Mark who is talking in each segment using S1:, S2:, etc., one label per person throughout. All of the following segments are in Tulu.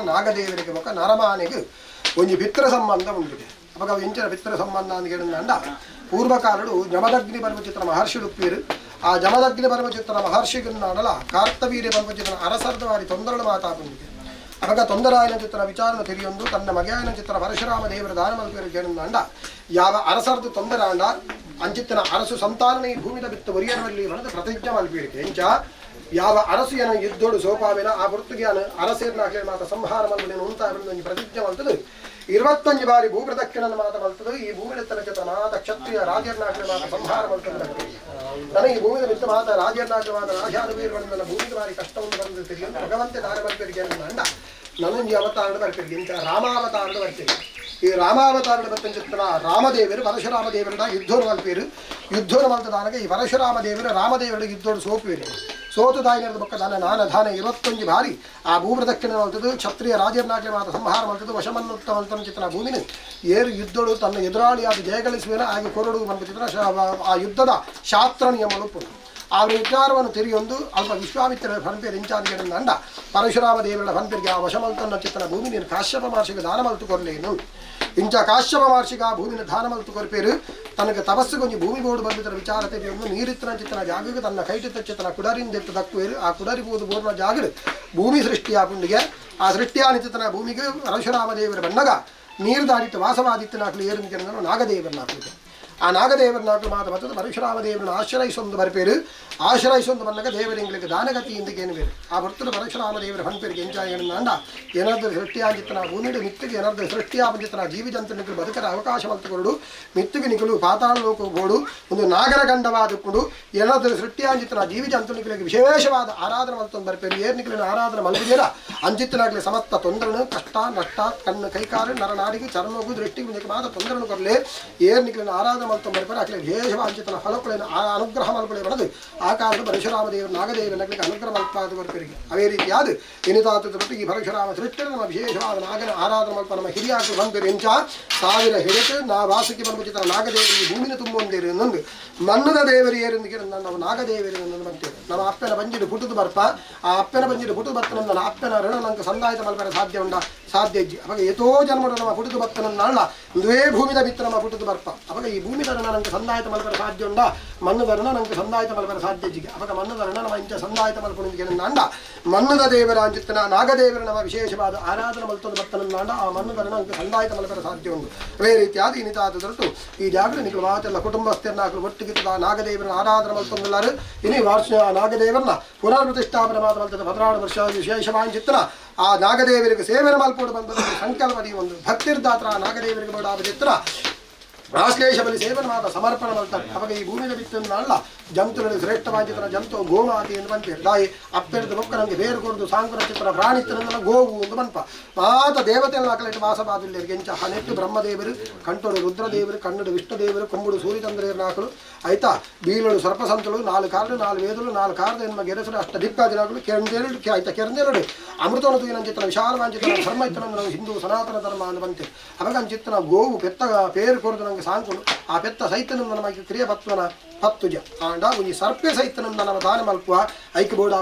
S1: ನಾಗದೇವರಿಗೆ ಬೊಕ್ಕ ನರಮಾನೆಗೆ ಒಂಜಿ ಪಿತೃ ಸಂಬಂಧ ಉಂಟು. ಅಪಗ ಇಂಚಿನ ಪಿತೃ ಸಂಬಂಧ ಅಂತ ಕೇಳಿದ ಪೂರ್ವಕಾಲಡು ಜಮದಗ್ನಿ ಪರ್ವಚಿತ್ರ ಮಹರ್ಷಿ ಉಪ್ಪೀರು. ಆ ಜಮದಗ್ನಿ ಪರ್ವಚಿತ್ರ ಮಹರ್ಷಿಗುನ್ನಾಡಲ ಕಾರ್ತವೀರ್ಯ ಪರ್ವಚಿತ್ರ ಅರಸರ್ದ ವಾರಿ ತೊಂದರಳು ಮಾತಾಪುಂಡಿಗೆ. ಅಪಗ ತೊಂದರಾಯನ ಚಿತ್ರ ವಿಚಾರನ ತಿಳಿಯೊಂದು ತನ್ನ ಮಗೆಯಾಯನ ಚಿತ್ರ ಪರಶುರಾಮ ದೇವರ ದಾನ ಮಲ್ಪೇರು ಕೇಳಿದ ಯಾವ ಅರಸರ್ದು ತೊಂದರಾಂಡ ಅಂಚಿತ್ತನ ಅರಸು ಸಂತಾನನ ಈ ಭೂಮಿದ ಬಿತ್ತು ಒರಿಯರಲ್ಲಿ ಬಣದ ಪ್ರತಿಜ್ಞೆ ಮಲ್ಪೀರಿಕೆ. ಇಂಚ ಯಾವ ಅರಸು ಏನ ಯುದ್ಧೋಡು ಸೋಪಾವಿನ ಆ ಪುರ್ತುಗ್ಯಾನ ಅರಸೇರ್ನಾಗೆ ಮಾತ ಸಂಹಾರ ಮಲ್ಪನೇನು ಉಂತ ಒಂಜಿ ಪ್ರತಿಜ್ಞೆ ಮಲ್ತದು. 25 ಬಾರಿ ಭೂಪ್ರದಕ್ಷಿಣನ ಮಾತ ಮಲ್ತದು. ಈ ಭೂಮಿಯ ಚಿತ್ರ ಮಾತ ಕ್ಷತ್ರಿಯ ರಾಜರ್ನಾಗೆ ಮಾತ ಸಂಹಾರ ಮಲ್ತದ. ನನಗೆ ಈ ಭೂಮಿಯ ಮಿತ್ತ ಮಾತ ರಾಜರ್ನಾಗೆ ಮಾತ ರಾಜಾನುವೀರುಗಳಿಂದ ಭೂಮಿಗೆ ಬಾರಿ ಕಷ್ಟವನ್ನು ಬಂದು ತಿಳಿಯಲು ಭಗವಂತ ದಾನ ಮಲ್ಪೇರಿಗೆ ಅಂಡ ನನೊಂಜಿ ಅವತಾರದ ಬರ್ತೀರಿ. ಇಂಥ ರಾಮಾವತಾರದ ಬರ್ತೀರಿ. ಈ ರಾಮಾವತಾರದ ಬರ್ತಂಚಿತ್ರ ರಾಮದೇವರು ಪರಶುರಾಮ ದೇವರ ಯುದ್ಧೋನು ಮಲ್ಪೇರು. ಯುದ್ಧೋನು ಮಲ್ತದಾನಗ ಈ ಪರಶುರಾಮ ದೇವರು ರಾಮದೇವರ ಯುದ್ಧೋಡು ಸೋಪುವೇರು. ಸೋತು ದಾಯಿನದ ಬೊಕ್ಕ ದಾನ ನಾನ ದಾನ 21 ಬಾರಿ ಆ ಭೂಪ್ರದಕ್ಷಿಣೆ ಮಲ್ತದು. ಕ್ಷತ್ರಿಯ ರಾಜರ್ನಾಗೆ ಮಾತ ಸಂಹಾರ ಮಲ್ತದು. ವಶಮನ್ನುತ್ತ ಮಲ್ತನ ಚಿತ್ರ ಭೂಮಿನ ಏರು ಯುದ್ಧೋಡು ತನ್ನ ಎದುರಾಳಿಯಾದ ಜಯಗಳಿಸುವೇನ ಹಾಗೆ ಕೊರಡು ಚಿತ್ರ ಆ ಯುದ್ಧದ ಶಾಸ್ತ್ರ ನಿಯಮಗಳು ಆ ವಿಚಾರವನ್ನು ತೆರೆಯೊಂದು ಅಲ್ಪ ವಿಶ್ವಾಮಿತ್ರ ಫನ್ಪೇರು ಇಂಚಾದಿಗೆ ಅಂಡ ಪರಶುರಾಮ ದೇವರ ಫನ್ಪೇರಿಗೆ ಆ ವಶಮಲ್ತನ್ನ ಚಿತ್ರ ಭೂಮಿ ನೀನು ಕಾಶ್ಯಪ ಮಹರ್ಷಿಗೆ ದಾನ ಮಲ್ತು ಕೊರಲೇನು. ಇಂಚ ಕಾಶ್ಯಪ ಮಹರ್ಷಿಗೆ ಆ ಭೂಮಿನ ದಾನ ಮಲ್ತು ಕೊರಪೇರು. ತನಗೆ ತಪಸ್ಸು ಕೊಂಚ ಭೂಮಿ ಬೋಡು ಬಂದಿದ್ದರ ವಿಚಾರ ತೆರೆಯೊಂದು ನೀರಿತ್ತನ ಚಿತ್ರನ ಜಾಗಕ್ಕೆ ತನ್ನ ಕೈಟಿತ್ತ ಚಿತ್ರನ ಕುಡರಿಂದ ಎತ್ತು ದಕ್ಕುವೇರು. ಆ ಕುಡರಿ ಬೋದು ಬೋರ್ನ ಜಾಗಡು ಭೂಮಿ ಸೃಷ್ಟಿಯ ಪುಂಡಿಗೆ ಆ ಸೃಷ್ಟಿಯ ಚಿತ್ರನ ಭೂಮಿಗೆ ಪರಶುರಾಮ ದೇವರ ಬಣ್ಣಗ ನೀರು ದಾಡಿಟ್ಟು ವಾಸವಾದಿತ್ತನಾಕಲು ಏರು ಕೇಳಿದ್ರು ನಾಗದೇವರನಾಕಲಿಗೆ ಆ ನಾಗದೇವರನಾಕಲು ಮಾತ ಬರ್ತದೆ ಪರಶುರಾಮ ದೇವರನ್ನು ಆಶ್ರಯಿಸೊಂದು ಬರ್ಪೇರು ಆಶ್ರಯಿಸೊಂದು ಬಂದಾಗ ದೇವರಿಂಗಳಿಗೆ ದಾನಗತಿಯಿಂದ ಏನು ಬೇರು ಆ ಬರ್ತದೆ ಪರಶುರಾಮ ದೇವರ ಹಣ್ಪೇರಿಗೆ ಎಂಚಾಯಣ್ಣ ಏನಾದರೂ ಸೃಷ್ಟಿಯಾಗಿತ್ತನ ಭೂಮಿಡು ಮಿತ್ತಿಗೆ ಏನಾದರೂ ಸೃಷ್ಟಿಯಾಗಿತ್ತನ ಜೀವಿ ಜಂತುನಿಗಳು ಬದುಕರ ಅವಕಾಶ ಮಲ್ತುಕೊಂಡು ಮಿತ್ತಿಗೆ ನಿಗಳು ಪಾತಾಳ ಲೋಕಗೋಡು ಒಂದು ನಾಗರ ಗಂಡವಾದುಕೊಂಡು ಏನಾದರೂ ಸೃಷ್ಟಿಯಾಗಿತ್ತನ ಜೀವಿ ಜಂತುನಿಗಳಿಗೆ ವಿಶೇಷವಾದ ಆರಾಧನೆ ಮಲ್ತೊಂದು ಬರ್ಪೇರು ಏರ್ನಿಗಳಿನ ಆರಾಧನೆ ಮಲ್ಪಿದ್ದೀರ ಅಂಜಿತ್ತನಾಗಲಿ ಸಮಸ್ತ ತೊಂದರೆನು ಕಷ್ಟ ನಷ್ಟ ಕಣ್ಣು ಕೈಕಾಲು ನರನಾಡಿಗೆ ಚರ್ಮಗು ದೃಷ್ಟಿಗೆ ಮಾತ್ರ ತೊಂದರೆನು ಕೊರಲಿ ಏರ್ನಿಗಳಿನ ಆರಾಧನೆ ಮಲ್ತೊಂದು ಬರ್ಪೇರು ಆಗಲಿ ವಿಶೇಷವಾಂಚಿತನ ಫಲಕುಳಿನ ಆ ಅನುಗ್ರಹ ಮಲ್ಪಳೆ ಬಡದು ಆ ಕಾಲದ ಪರಶುರಾಮ ದೇವರು ನಾಗದೇವನಗಳಿಗೆ ಅನುಗ್ರಹ ಮಲ್ಪಾದ ಬರ್ಪೇರಿಗೆ ಅದೇ ರೀತಿಯಾದ ಎನಿತಾತದ ಬಿಟ್ಟು ಈ ಪರಶುರಾಮ ಸೃಷ್ಟಿ ನಮ್ಮ ವಿಶೇಷವಾದ ನಾಗನ ಆರಾಧನೆ ಮಲ್ಪ ನಮ್ಮ ಹಿರಿಯಾಕಲು ಬಂದರು ಎಂಚ ಸಾವಿರ ಹಿಡಿತು ನಾ ವಾಸಕ್ಕೆ ಬಂದ್ಬಿಟ್ಟಿತರ ನಾಗದೇವರಿಗೆ ಭೂಮಿನ ತುಂಬೊಂದೇರು ಇನ್ನೊಂದು ಮನ್ನದ ದೇವರು ಏರೆಂದು ನಾವು ನಾಗದೇವರು ಅನ್ನೋದು ಬಂತೇವೆ ನಮ್ಮ ಅಪ್ಪನ ಬಂಜಿಡು ಪುಟ್ಟದು ಬರ್ಪ ಆ ಅಪ್ಪನ ಬಂಜಿಡು ಪುಟ್ಟದು ಬರ್ತನ ನನ್ನ ಅಪ್ಪನ ಋಣ ನಂಗೆ ಸಂದಾಯಿತ ಮಲ್ಪರ ಸಾಧ್ಯ ಉಂಡ ಸಾಧ್ಯ ಇಜ್ಜಿ ಅವಾಗ ಏತೋ ಜನ್ಮಡು ನಮ್ಮ ಪುಟ್ಟದು ಬರ್ತನಲ್ಲ ಒಂದೇ ಭೂಮಿದ ಬಿತ್ತು ನಮ್ಮ ಪುಟ್ಟದು ಬರ್ಪ ಅವಾಗ ಈ ಭೂಮಿದ ಋಣ ನಂಗೆ ಸಂದಾಯಿತ ಮಲ್ಪರ ಸಾಧ್ಯ ಉಂಡ ಮನ್ನದ ಋಣ ನಂಗೆ ಸಂದಾಯಿತ ಮಲ್ಪರ ಸಾಧ್ಯ ಇಜ್ಜಿಗೆ ಅವಾಗ ಮನ್ನದ ಋಣ ನಮ್ಮ ಇಂಚ ಸಂದಾಯಿತ ಮಲ್ಪೊಂದಿಗೆ ಮನ್ನದ ದೇವರ ಅಂಚಿತ್ತನ ನಾಗದೇವರ ನಮ್ಮ ವಿಶೇಷವಾದ ಆರಾಧನೆ ಮಲ್ತದ ಬರ್ತನಂದ ಆ ಮನ್ನದ ಋಣ ನಂಗೆ ಸಂದಾಯಿತ ಮಲ್ಪರ ಸಾಧ್ಯ ಉಂಟು ಅದೇ ರೀತಿಯಾದ ಇನಿತಾದ ದೊರಟು ಈ ಜಾಗೃತಿ ನಿಗಳು ಮಾತೆಲ್ಲ ಕುಟುಂಬಸ್ಥರನ್ನಾಗಲು ಒಟ್ಟಿಗೆ ನಾಗದೇವರನ್ನ ಆರಾಧನೆ ಮಲ್ತೊಂದಿಲ್ಲಾರು ಇನಿ ವಾರ್ಷ ನಾಗದೇವರನ್ನ ಪುನರ್ ಪ್ರತಿಷ್ಠಾಪನೆ ಮಾತ್ರ ಮಲ್ತದ 16 ವರ್ಷ ವಿಶೇಷವಾಂಚಿತ್ತನ ಆ ನಾಗದೇವರಿಗೆ ಸೇವೆನ ಮಲ್ಪೋಡು ಬಂದ ಸಂಕಲ್ಪದಿ ಒಂದು ಭಕ್ತಿರ್ದಾತ್ರ ಆ ನಾಗದೇವರಿಗೆ ಬೇಡ ಚಿತ್ರ ಆಶ್ಲೇಷ ಬಲಿ ಸೇವನ ಮಾತ ಸಮರ್ಪಣೆ ಮಾಡ್ತಾರೆ ಅವಾಗ ಈ ಭೂಮಿಯ ಬಿತ್ತನ್ನಲ್ಲ ಜಂತುಗಳು ಶ್ರೇಷ್ಠವಾಗಿದ್ದರ ಜಂತು ಗೋಮಾತೆ ಎಂದು ಬಂತೇವೆ ದಾಯಿ ಅಪ್ಪೆಡ್ದು ಬೊಕ್ಕ ನಮಗೆ ಬೇರು ಕೊಡದು ಸಾಂಕುರ ಚಿತ್ರ ಪ್ರಾಣಿತ್ರನ ಗೋವು ಎಂದು ಬನ್ಪ ಮಾತ ದೇವತೆಗಳ ಅಕಲಿಟ್ಟು ವಾಸವಾದಿಲ್ಲ ಎಂಚ ಹನೆಟ್ಟು ಬ್ರಹ್ಮದೇವರು ಕಂಟೋಡು ರುದ್ರದೇವರು ಕನ್ನಡ ವಿಷ್ಣುದೇವರು ಕೊಂಬುಡು ಸೂರ್ಯಚಂದ್ರೇರು ನಾಕಲು ಆಯ್ತಾ ಬೀಲಡು ಸರ್ಪಸಂತಳು ನಾಲ್ಕು ಕಾರಡು ನಾಲ್ಕು ವೇದಲು ನಾಲ್ಕು ಕಾರದ ಎನ್ಮ ಗೆರಸರು ಅಷ್ಟ ದಿಕ್ಕಾದಿನಾಗಲು ಕೆರಂದೇರಡು ಆಯ್ತಾ ಕೆರಂದೇರಡು ಅಮೃತವನ್ನು ತೂಗಿನ ಚಿತ್ರ ವಿಶಾಲವಾಂಚಿತ್ರ ಧರ್ಮ ಇತ್ತು ನಾವು ಹಿಂದೂ ಸನಾತನ ಧರ್ಮ ಅಂತ ಬಂತೇವೆ ಅವಾಗ ಅಂಚಿತ್ರ ಗೋವು ಪೆತ್ತ ಪೇರು ಕೊರದು ನಮಗೆ ಸಾಂಕುಡು ಆ ಪೆತ್ತ ಸೈತನ ನಮಗೆ ಕ್ರಿಯೆ ಪತ್ವನ ಪತ್ತುಜ ಆಂಡ ಒಂಜಿ ಸರ್ಪೆ ಸೈತನ ನಮ್ಮ ದಾನ ಮಲ್ಪುವ ಐಕ್ಯ ಬೋಡ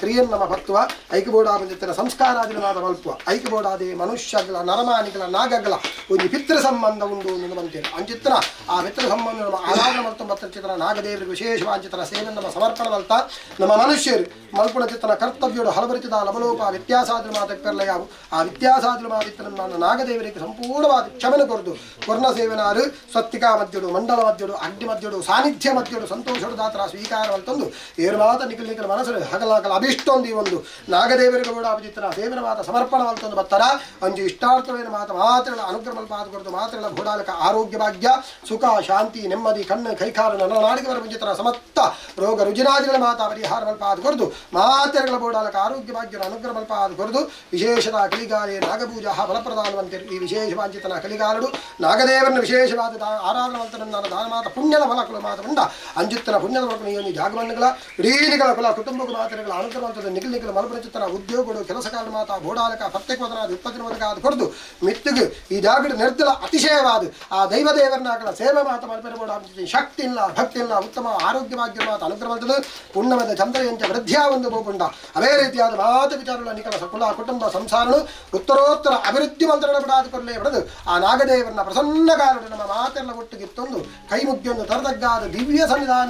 S1: ಕ್ರಿಯೆಯನ್ನು ನಮ್ಮ ಪತ್ತುವ ಐಕ್ಯ ಬೋಡ ಸಂಸ್ಕಾರಾದಿನ ಮಲ್ಪುವ ಐಕ್ಯ ಬೋಡಾದೆ ಮನುಷ್ಯಗಳ ನರಮಾನಿಗಳ ನಾಗಗಳ ಒಂಜಿ ಪಿತೃ ಸಂಬಂಧ ಉಂಡು ಎಂದು ಬಂತೇವೆ ಅಂಚಿತ್ರ ಆ ಪಿತೃ ಸಂಬಂಧ ನಮ್ಮ ಆರಾಧನೆ ಮಲ್ತು ಮತ್ತು ಚಿತ್ರ ನಾಗದೇವರಿಗೆ ವಿಶೇಷವಾಂಚಿತ್ರ ಸೇವೆ ನಮ್ಮ ಸಮರ್ಪಣೆ ಮಲ್ತ ನಮ್ಮ ಮನುಷ್ಯರು ಮಲ್ಪುಣ ಚಿತ್ರನ ಕರ್ತವ್ಯಡು ಹಲವರಿಚಿದ ಲಬಲೋಪ ವ್ಯತ್ಯಾಸಾದ್ರು ಮಾತಕ್ಕೆ ಯಾವು ಆ ವ್ಯತ್ಯಾಸಾದ್ರು ಮಾತಿತ್ತ ನಮ್ಮ ನಾಗದೇವರಿಗೆ ಸಂಪೂರ್ಣವಾದ ಕ್ಷಮನೆ ಕೊರದು ಕೊರ್ಣ ಸೇವನಾರು ಸ್ವತ್ತಿಕಾ ಮಧ್ಯಡು ಮಂಡಲ ಮಧ್ಯಡು ಅಗ್ನಿ ಮಧ್ಯಡು ಸಾನ್ನಿಧ್ಯ ಮಧ್ಯಡು ಸಂತೋಷಡು ದಾತರ ಸ್ವೀಕಾರ ತಂದು ಏರು ಮಾತ ನಿಖಲ್ ನಿಖಲ್ ಮನಸ್ಸು ಹಗಲಾಗಲ ಅಭಿಷ್ಟೊಂದು ಈ ಒಂದು ನಾಗದೇವರಿಗೆ ಕೂಡ ಅಭಿಜಿತ್ತನ ಸೇವನ ಮಾತ ಸಮರ್ಪಣ ಮಲ್ತೊಂದು ಬತ್ತರ ಅಂಜು ಇಷ್ಟಾರ್ಥವೇನ ಮಾತ ಮಾತ್ರ ಅನುಗ್ರಹ ಮಲ್ಪಾದ ಕೊರದು ಮಾತ್ರ ಘೋಡಾಲಕ ಆರೋಗ್ಯ ಭಾಗ್ಯ ಸುಖ ಶಾಂತಿ ನೆಮ್ಮದಿ ಕಣ್ಣು ಕೈಕಾಲು ನರನಾಡಿಗೆ ಬರ ಸಮಸ್ತ ರೋಗ ರುಜಿನಾದಿಗಳ ಮಾತಾ ಪರಿಹಾರ ಮಲ್ಪಾದ ಕೊರದು ಮಾತೆಗಳ ಬೋಡಾಲಕ ಆರೋಗ್ಯ ಭಾಗ್ಯನ ಅನುಗ್ರಹ ಮಲ್ಪಾದ ಕೊರದು ವಿಶೇಷದ ಕಲಿಗಾಲೆ ನಾಗಪೂಜಾ ಫಲಪ್ರದಾನವಂತೆ ಈ ವಿಶೇಷವಾಂಚಿತನ ಕಲಿಗಾಲಡು ನಾಗದೇವರನ್ನ ವಿಶೇಷವಾದ ಆರಾಧನೆ ಮಲ್ತನ ದಾನ ಮಾತ ಪುಣ್ಯದ ಫಲಕುಲ ಮಾತ ಉಂಡ ಅಂಜುತ್ತನ ಪುಣ್ಯದ ಫಲಕುಲ ಜಾಗಮಣ್ಣುಗಳ ಇಡೀನಿಗಳ ಕುಲ ಕುಟುಂಬ ಮಾತೆಗಳ ಅನುಗ್ರಹ ಮಲ್ತದ ನಿಖಲ್ ನಿಖಲ್ ಮಲ್ಪರಚಿತನ ಉದ್ಯೋಗಗಳು ಕೆಲಸ ಕಾಲ ಮಾತ ಬೋಡಾಲಕ ಪ್ರತ್ಯೇಕ ಉತ್ಪತ್ತಿನ ಒದಗಾದ ಕೊರದು ಮಿತ್ತಿಗೆ ಈ ಜಾಗಡ ನಿರ್ದಲ ಅತಿಶಯವಾದ ಆ ದೈವದೇವರನ್ನಾಗಲ ಸೇವೆ ಮಾತ ಮಲ್ಪೆರ ಬೋಡ ಶಕ್ತಿ ಇಲ್ಲ ಭಕ್ತಿ ಇಲ್ಲ ಉತ್ತಮ ಆರೋಗ್ಯ ಭಾಗ್ಯ ಮಾತ ಅನುಗ್ರಹ ಮಲ್ತದ ಪುಣ್ಯಮದ ಚಂದ್ರಯಂಚ ವೃದ್ಧಿಯ ಒಂದು ಬೋಗುಂಡ ಅದೇ ರೀತಿಯಾದ ಮಾತು ವಿಚಾರಗಳ ನಿಖಲ ಸಕುಲ ಕುಟುಂಬ ಸಂಸಾರನು ಉತ್ತರೋತ್ತರ ಅಭಿವೃದ್ಧಿ ಮಂತ್ರಗಳ ಬಿಡಾದ ಕೊರಲೇ ಬಿಡದು ಆ ನಾಗದೇವರನ್ನ ಪ್ರಸನ್ನ ಕಾಲಡು ನಮ್ಮ ಮಾತೆಲ್ಲ ಒಟ್ಟಿಗಿತ್ತೊಂದು ಕೈ ಮುಗ್ಗಿಯೊಂದು ತರದಗ್ಗಾದ ದಿವ್ಯ ಸನ್ನಿಧಾನ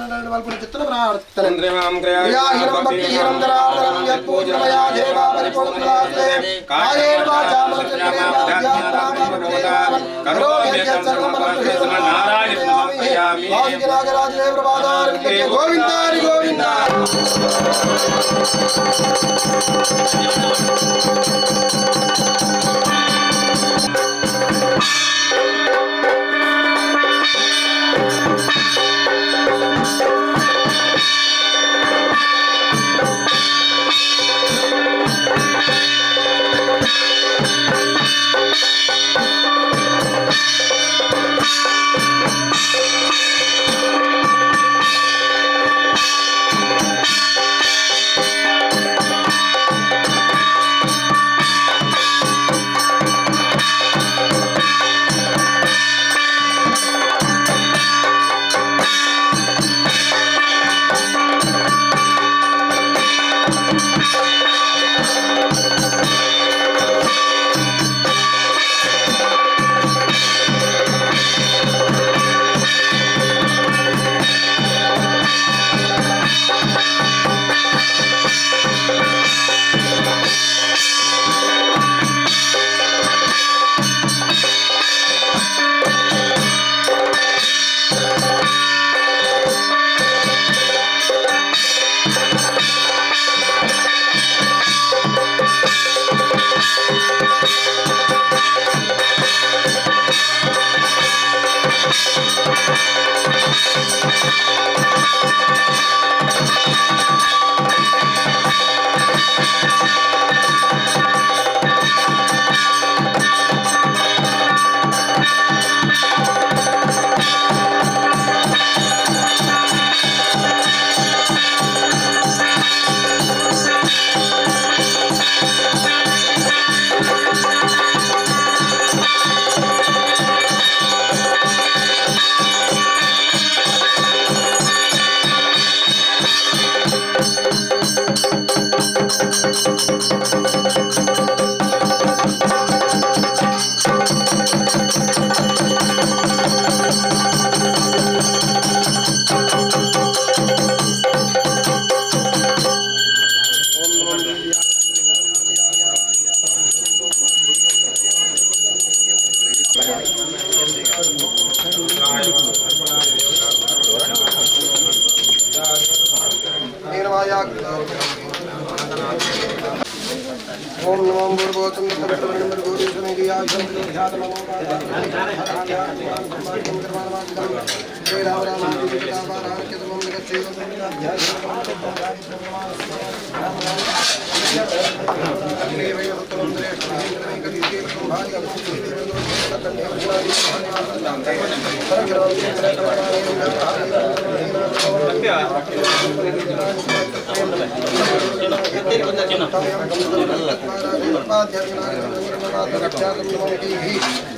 S1: ಚಿತ್ರ ಪ್ರಾರ್ಥನೆ ಗೋವಿಂದ ಗೋವಿಂದ. ओम नमो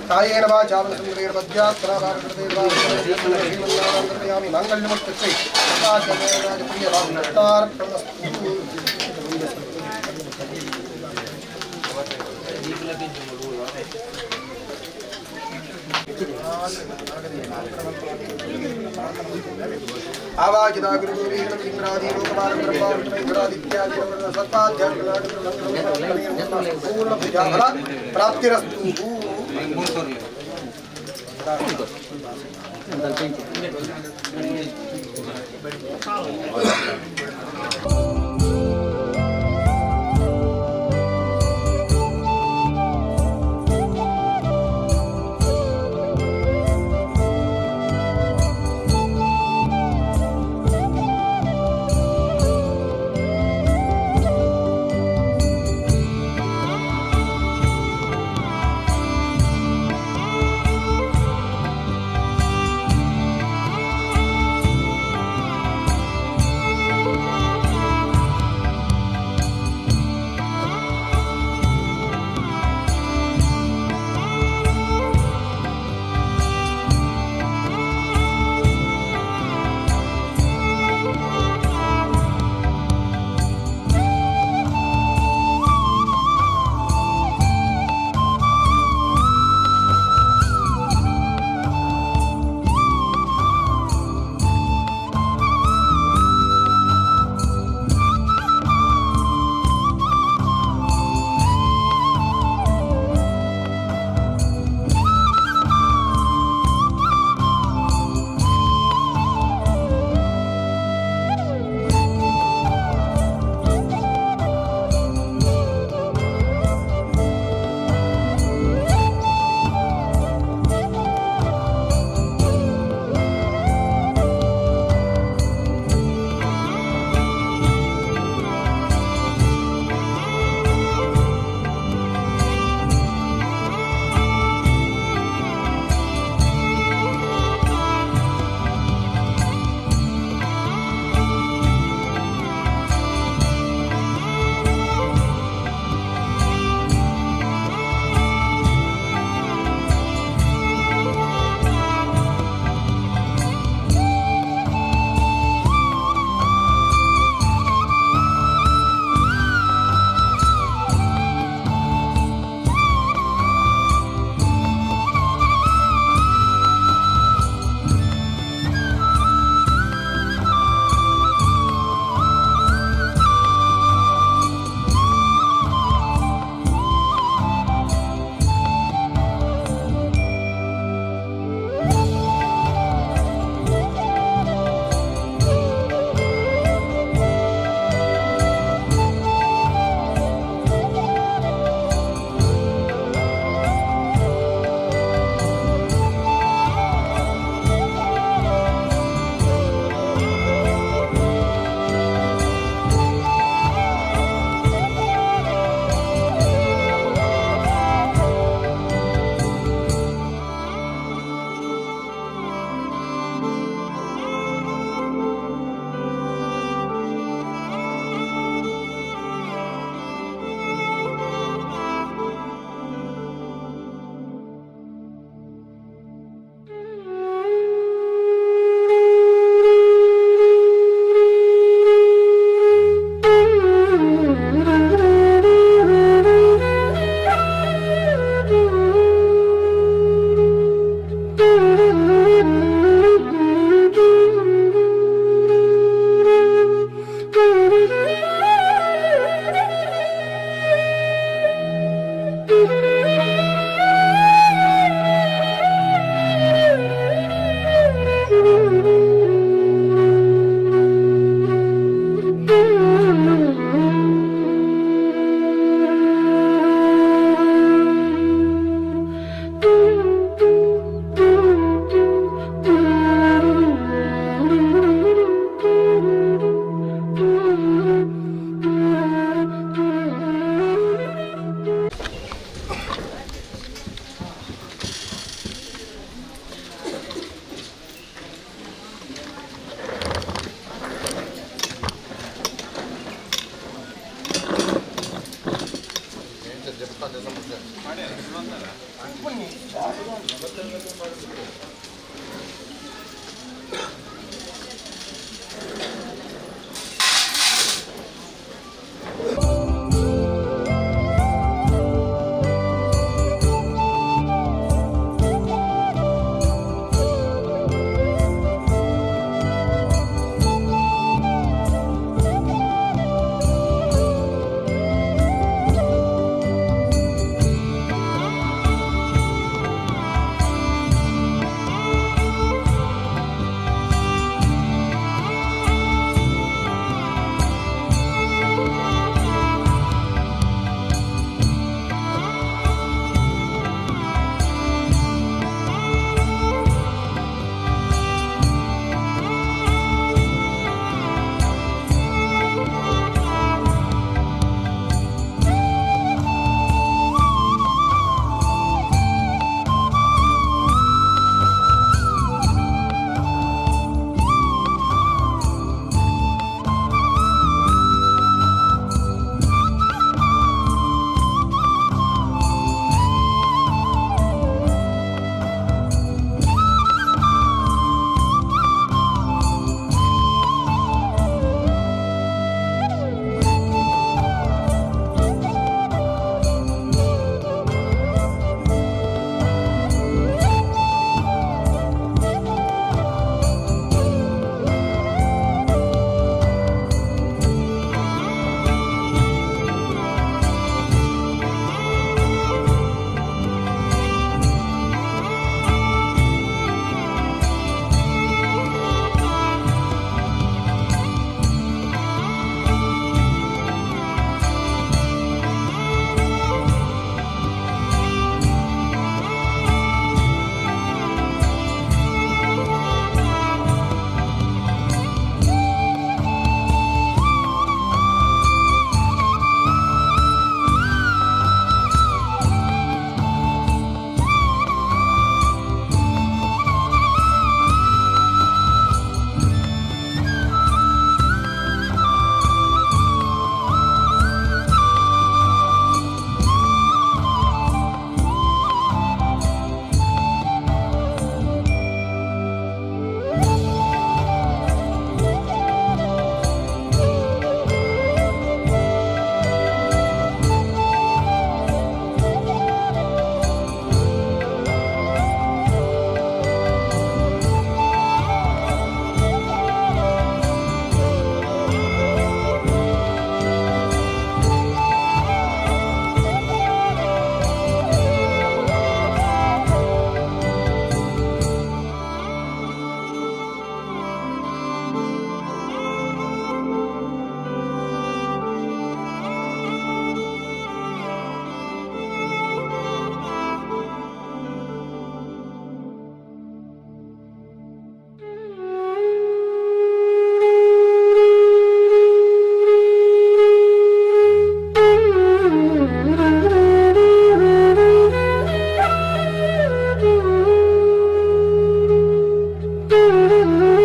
S1: कायेन वाचा मनसेन्द्रियैर्बुद्ध्यात्मना माङ्गल्यमुक्तश्री आवाजिता प्राप्तिरस्तु।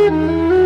S2: Thank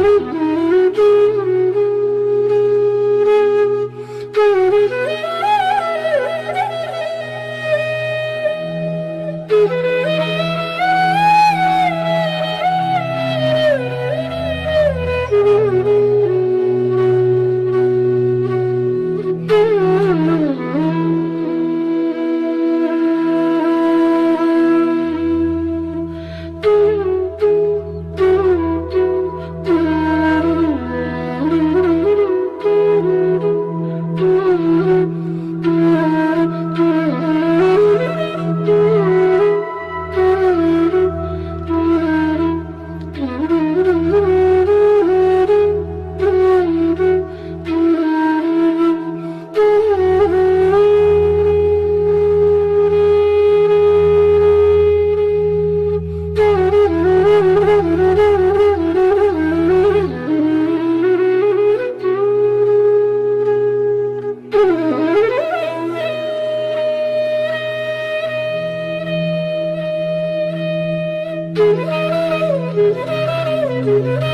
S2: you.